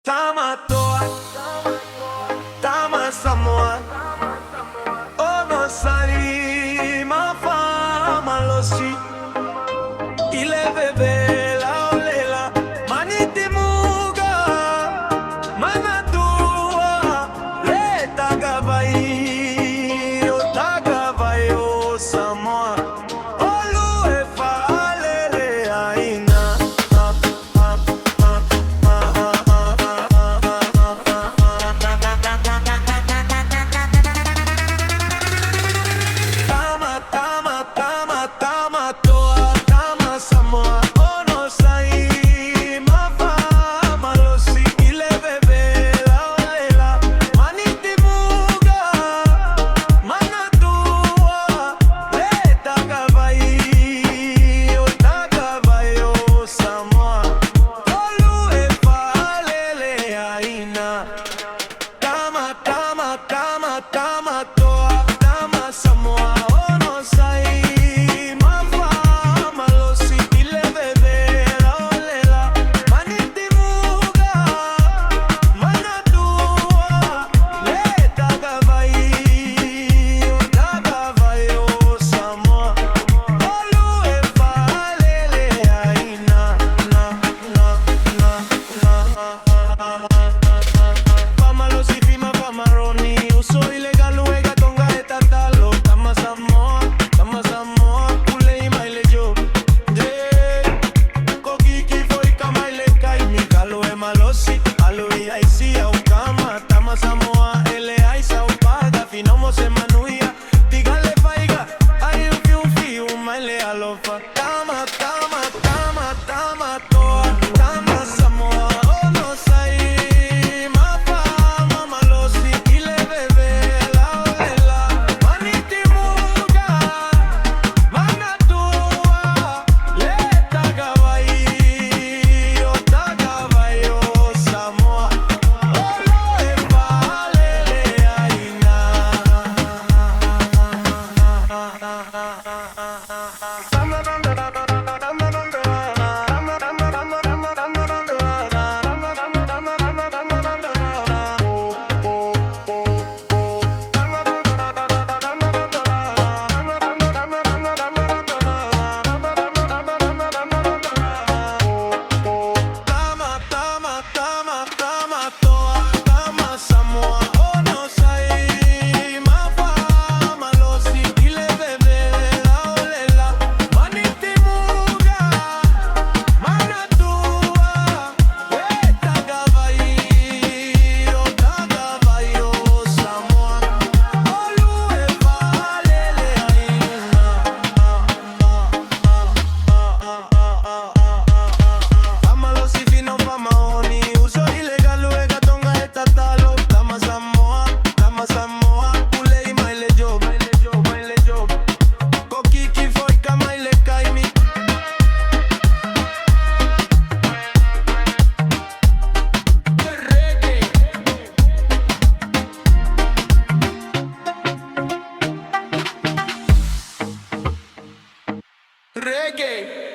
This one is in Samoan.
Tamatoa, Tama Samoa, Onosai, Mafa Malosi, Ile bebe la olela, Manitimuga, Manatua, Le Tagavai, O Tagavai, O Samoa, Olu e faalele aina. Tama, tama, tama, tama, toa, tama, Samoa, onosai, mafa, malosi, ile bebe, la olela, manitimuga, manatua, le tagavai, o tagavai, o Samoa, olu e faalele aina. Tama, tama, tama, tama, toa, tama, Samoa, onosai, mafa, malosi, ile bebe, la olela, manitimuga, manatua, le tagavai, o tagavai, o Samoa, olu e faalele aina, na, na, na, na. Famalosi fima famaroni Uso ilegal uega tonga e tatalo Tama Samoa, Tama Samoa Pule i maile jo Yeah Kokiki foi kamaile kaimi Galo e malosi Alo i aisi au kama Tama Samoa ele aisa upaga Finomo se manuia Tigale faiga Ai ufi ufi umaile alofa Tama, tama, tama, tama toa Tama Samoa Onosai Mafa mamalosi Ile bebe la olela Manitimuga Manatua Le tagavai O tagavai o Samoa Olo e faalele aina. Tama, tama, tama, tama, toa, tama, Samoa, onosai, mafa, malosi, ile bebe, la olela, manitimuga, manatua, e tagavai, o tagavai, o Samoa, olu e faalele aina. Famalosi fino famaoni Uso ilegal uega tonga e tatalo Tama Samoa, Tama Samoa Pule i maile jo, maile jo, maile jo Kokiki foi kamaile kaimi. Reggae. Reggae.